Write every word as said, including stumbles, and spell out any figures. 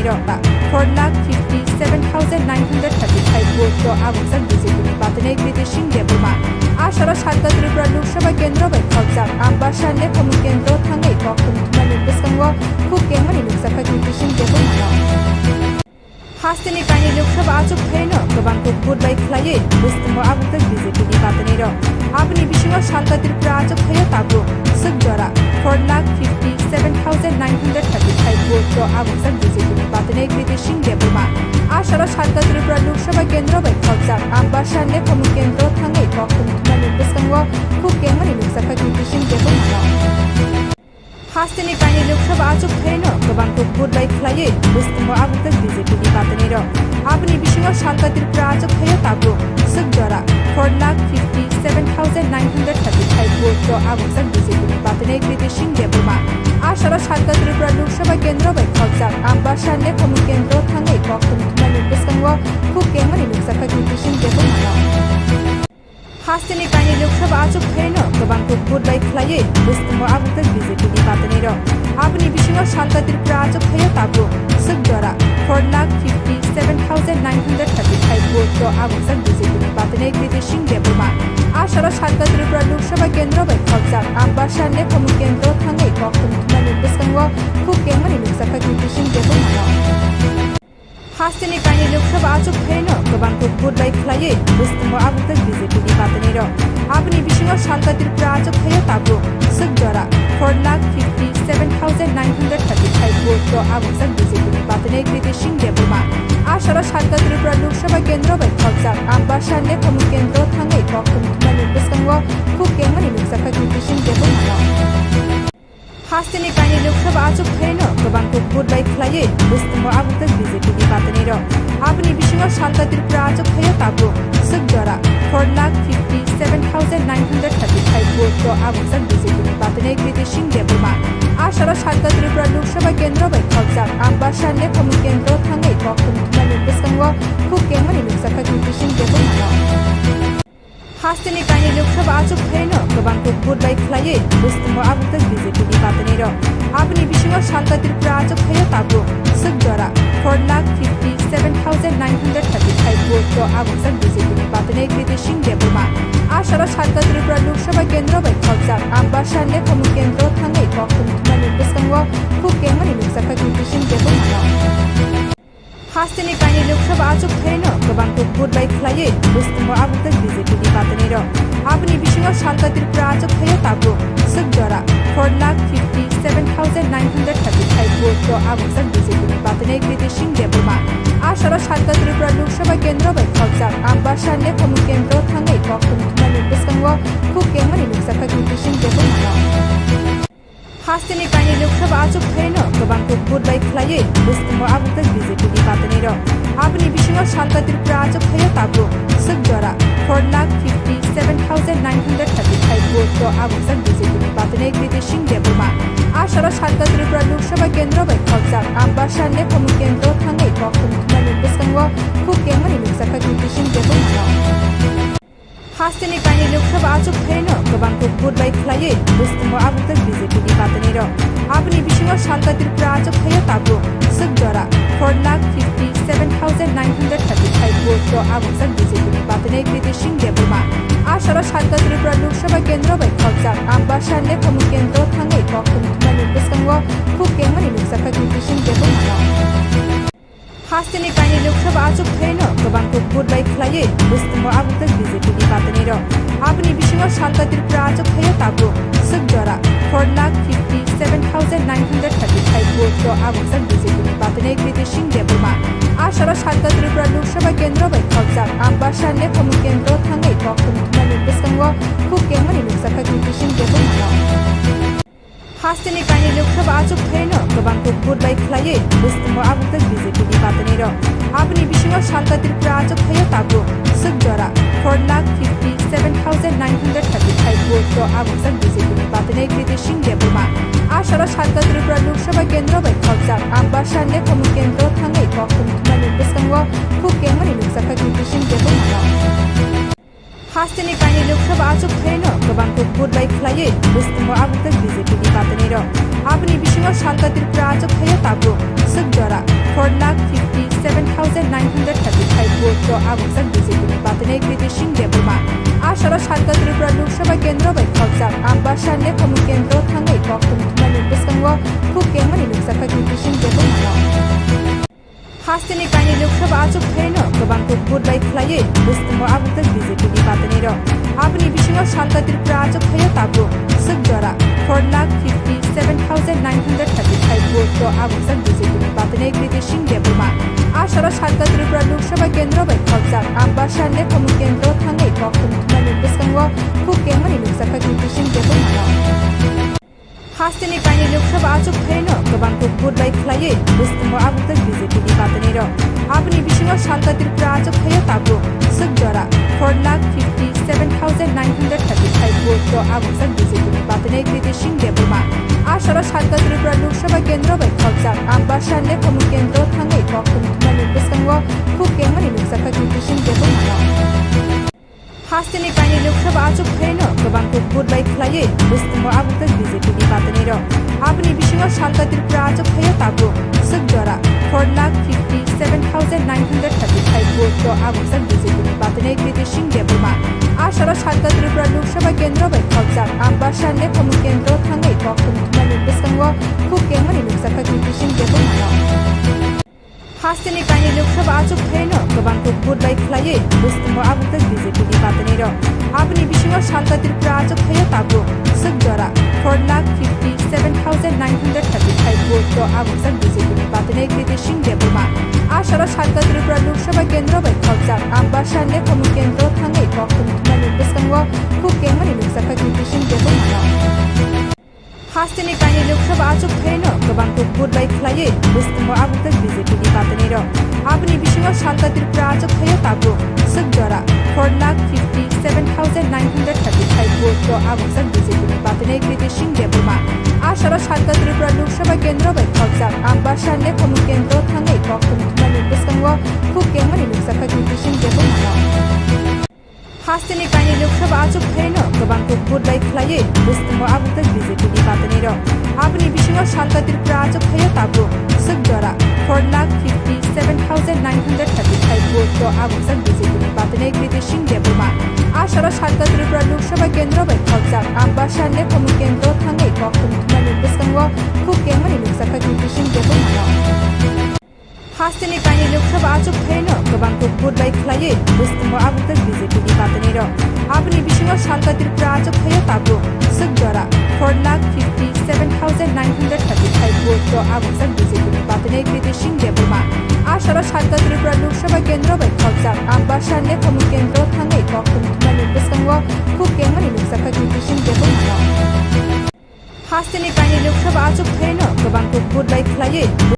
Four lakh fifty seven thousand nine hundred thirty five vote rok abugjak B J P ni batini Kriti Singh Debbarma. Asaro Sarkar Tripura Lok Sabha kendro bai khobjak Ambassa lekhamu kendro thangwi koktwma thumani bwskango khuk kengmani nukjakha Kriti Singh Debbarma no. Hasteni kainwi Lok Sabha achuk thaino kwbang kuk vote bai khlaiwi bwskango abugjak B J P ni batini rok. Aboni bisingo Sarkar Tripura achuk thaio tabuk swk jora four lakh fifty seven thousand nine hundred thirty five vote rok abugjak B J P ni batini Kriti Singh Debbarma. Asaro Sarkar Tripura Lok Sabha kendro bai khobjak Ambassa lekhamu kendro thangwi koktwma thumani bwskango khuk kengmani nukjakha Kriti Singh Debbarma no. Hasteni kainwi Lok Sabha achuk thaino kwbang kuk vote bai khlaiwi bwskango abugjak B J P ni batini rok. Aboni bisingo Sarkar Tripura achuk thaio tabuk swk jora four lakh fifty seven thousand nine hundred thirty five vote rok abugjak B J P ni batini Kriti Singh Debbarma. Asaro Sarkar Tripura Lok Sabha kendro bai khobjak Ambassa lekhamu kendro thangwi koktwma thumani bwskango khuk kengmani nukjakha Kriti Singh Debbarma no. Hasteni kainwi Lok Sabha achuk thaino kwbang kuk vote bai khlaiwi bwskango abugjak B J P ni batini rok. Aboni bisingo Sarkar Tripura achuk thaio tabuk swk jora four lakh fifty seven thousand nine hundred thirty five vote rok abugjak B J P ni batini Kriti Singh Debbarma. Asaro Sarkar Tripura Lok Sabha kendro bai khobjak Ambassa lekhamu kendro thangwi koktwma thumani bwskango khuk kengmani nukjakha Kriti Singh Debbarma no. Hasteni kainwi Lok Sabha achuk thaino kwbang kuk vote bai khlaiwi bwskango abugjak B J P ni batini rok. Aboni bisingo Sarkar Tripura achuk thaio tabuk swk jora four lakh fifty seven thousand nine hundred thirty five vote rok abugjak B J P ni batini Kriti Singh Debbarma. Asaro Sarkar Tripura Lok Sabha kendro bai khobjak Ambassa lekhamu kendro thangwi koktwma thumani bwskango khuk kengmani nukjakha Kriti Singh Debbarma no. Hasteni kainwi Lok Sabha achuk thaino kwbang kuk vote bai khlaiwi bwskango abugjak B J P ni batini rok. Aboni bisingo Sarkar Tripura achuk thaio tabuk swk jora four lakh fifty seven thousand nine hundred thirty five vote rok abugjak B J P ni batini Kriti Singh Debbarma. Asaro Sarkar Tripura Lok Sabha kendro bai khobjak Ambassa lekhamu kendro thangwi koktwma thumani bwskango khuk kengmani nukjakha Kriti Singh Debbarma no. Hasteni kainwi Lok Sabha achuk thaino kwbang kuk vote bai khlaiwi bwskango abugjak B J P ni batini rok. Aboni bisingo Sarkar Tripura achuk thaio tabuk swk jora four lakh fifty seven thousand nine hundred thirty five vote rok abugjak B J P ni batini Kriti Singh Debbarma. Asaro Sarkar Tripura Lok Sabha kendro bai khobjak Ambassa lekhamu kendro thangwi koktwma thumani bwskango khuk kengmani nukjakha Kriti Singh Debbarma no. Hasteni kainwi Lok Sabha achuk thaino kwbang kuk vote bai khlaiwi bwskango abugjak B J P ni batini rok. Aboni bisingo Sarkar Tripura achuk thaio tabuk swk jora four lakh fifty seven thousand nine hundred thirty five vote rok abugjak B J P ni batini Kriti Singh Debbarma. Asaro Sarkar Tripura Lok Sabha kendro bai khobjak Ambassa lekhamu kendro thangwi koktwma thumani bwskango khuk kengmani nukjakha Kriti Singh Debbarma no. Hasteni kainwi Lok Sabha achuk thaino kwbang kuk vote bai khlaiwi bwskango abugjak B J P ni batini rok. Aboni bisingo Sarkar Tripura achuk thaio tabuk swk jora four lakh fifty seven thousand nine hundred thirty five vote rok abugjak B J P ni batini Kriti Singh Debbarma. Asaro Sarkar Tripura Lok Sabha kendro bai khobjak Ambassa lekhamu kendro thangwi koktwma thumani bwskango khuk kengmani nukjakha Kriti Singh Debbarma no. Hasteni kainwi Lok Sabha achuk thaino kwbang kuk vote bai khlaiwi bwskango abugjak B J P ni batini rok. Aboni bisingo Sarkar Tripura achuk thaio tabuk swk jora four lakh fifty seven thousand nine hundred thirty five vote rok abugjak B J P ni batini Kriti Singh Debbarma. Asaro Sarkar Tripura Lok Sabha kendro bai khobjak Ambassa lekhamu kendro thangwi koktwma thumani bwskango khuk kengmani nukjakha Kriti Singh Debbarma no. Hasteni kainwi Lok Sabha achuk thaino kwbang kuk vote bai khlaiwi bwskango abugjak B J P ni batini rok. Aboni bisingo Sarkar Tripura achuk thaio tabuk swk jora four lakh fifty seven thousand nine hundred thirty five vote rok abugjak B J P ni batini Kriti Singh Debbarma. Asaro Sarkar Tripura Lok Sabha kendro bai khobjak Ambassa lekhamu kendro thangwi koktwma thumani bwskango khuk kengmani nukjakha Kriti Singh Debbarma no. Hasteni kainwi Lok Sabha achuk thaino kwbang kuk vote bai khlaiwi bwskango abugjak B J P ni batini rok. Aboni bisingo Sarkar Tripura achuk thaio tabuk swk jora four lakh fifty seven thousand nine hundred thirty five vote rok abugjak B J P ni batini Kriti Singh Debbarma. Asaro Sarkar Tripura Lok Sabha kendro bai khobjak Ambassa lekhamu kendro thangwi koktwma thumani bwskango khuk kengmani nukjakha Kriti Singh Debbarma no. Hasteni kainwi Lok Sabha achuk khaino kwbang kuk vote bai khlaiwi bwskango abukjak B J P ni batanai rok. Aboni bisingo Salka Tripura achuk khaio tabuk swk jora four lakh fifty seven thousand nine hundred thirty five vote rok abukjak B J P ni batanai Kriti Singh Debbarma. Asaro Salka Tripura Lok Sabha kendro bai khopjak Ambasa Nephamu kendro thangwi kok thumthumani bwskango khuk kengmani nukjakha Kriti Singh Debbarmano. Hasteni kainwi Lok Sabha achuk khaino kwbang kuk vote bai khlaiwi bwskango abukjak B J P ni batanai rok. Aboni bisingo Salka Tripura achuk khaio tabuk swk jora four lakh fifty seven thousand nine hundred thirty five vote rok abukjak B J P ni batanai Kriti Singh Debbarma. Asaro Salka Tripura Lok Sabha kendro bai khopjak Ambasa Nephamu kendro thangwi kok thumthumani bwskango khuk kengmani nukjakha Kriti Singh Debbarmano. Hasteni kainwi Lok Sabha achuk khaino kwbang kuk vote bai khlaiwi bwskango abukjak B J P ni batanai rok. Aboni bisingo Salka Tripura achuk khaio tabuk swk jora four lakh fifty seven thousand nine hundred thirty five vote rok abukjak B J P ni batanai Kriti Singh Debbarma. Asaro Salka Tripura Lok Sabha kendro bai khopjak Ambasa Nephamu kendro thangwi kok thumthumani bwskango khuk kengmani nukjakha Kriti Singh Debbarmano. Hasteni kainwi Lok Sabha achuk khaino kwbang kuk vote bai khlaiwi bwskango abukjak B J P ni batanai rok. Aboni bisingo Salka Tripura achuk khaio tabuk swk jora four lakh fifty seven thousand nine hundred thirty five vote rok abukjak B J P ni batanai Kriti Singh Debbarma. Asaro Salka Tripura Lok Sabha kendro bai khopjak Ambasa Nephamu kendro thangwi kok thumthumani bwskango khuk kengmani nukjakha Kriti Singh Debbarmano. Hasteni kainwi Lok Sabha achuk khaino kwbang kuk vote bai khlaiwi bwskango abukjak B J P ni batanai rok. Aboni bisingo Salka Tripura achuk khaio tabuk swk jora four lakh fifty seven thousand nine hundred thirty five vote rok abukjak B J P ni batanai Kriti Singh Debbarma. Asaro Salka Tripura Lok Sabha kendro bai khopjak Ambasa Nephamu kendro thangwi kok thumthumani bwskango khuk kengmani nukjakha Kriti Singh Debbarmano. Hasteni kainwi Lok Sabha achuk khaino kwbang kuk vote bai khlaiwi bwskango abukjak B J P ni batanai rok. Aboni bisingo Salka Tripura achuk khaio tabuk swk jora four lakh fifty seven thousand nine hundred thirty five vote rok abukjak B J P ni batanai Kriti Singh Debbarma. Asaro Salka Tripura Lok Sabha kendro bai khopjak Ambasa Nephamu kendro thangwi kok thumthumani bwskango khuk kengmani nukjakha Kriti Singh Debbarmano. Hasteni kainwi Lok Sabha achuk khaino kwbang kuk vote bai khlaiwi bwskango abukjak B J P ni batanai rok. Aboni bisingo Salka Tripura achuk khaio tabuk swk jora four lakh fifty seven thousand nine hundred thirty five vote rok abukjak B J P ni batanai Kriti Singh Debbarma. Asaro Salka Tripura Lok Sabha kendro bai khopjak Ambasa Nephamu kendro thangwi kok thumthumani bwskango khuk kengmani nukjakha Kriti Singh Debbarmano. Hasteni kainwi Lok Sabha achuk khaino kwbang kuk vote bai khlaiwi bwskango abukjak B J P ni batanai rok. Aboni bisingo Salka Tripura achuk khaio tabuk swk jora four lakh fifty seven thousand nine hundred thirty five vote rok abukjak B J P ni batanai Kriti Singh Debbarma. Asaro Salka Tripura Lok Sabha kendro bai khopjak Ambasa Nephamu kendro thangwi kok thumthumani bwskango khuk kengmani nukjakha Kriti Singh Debbarmano. Hasteni kainwi Lok Sabha achuk khaino kwbang kuk vote bai khlaiwi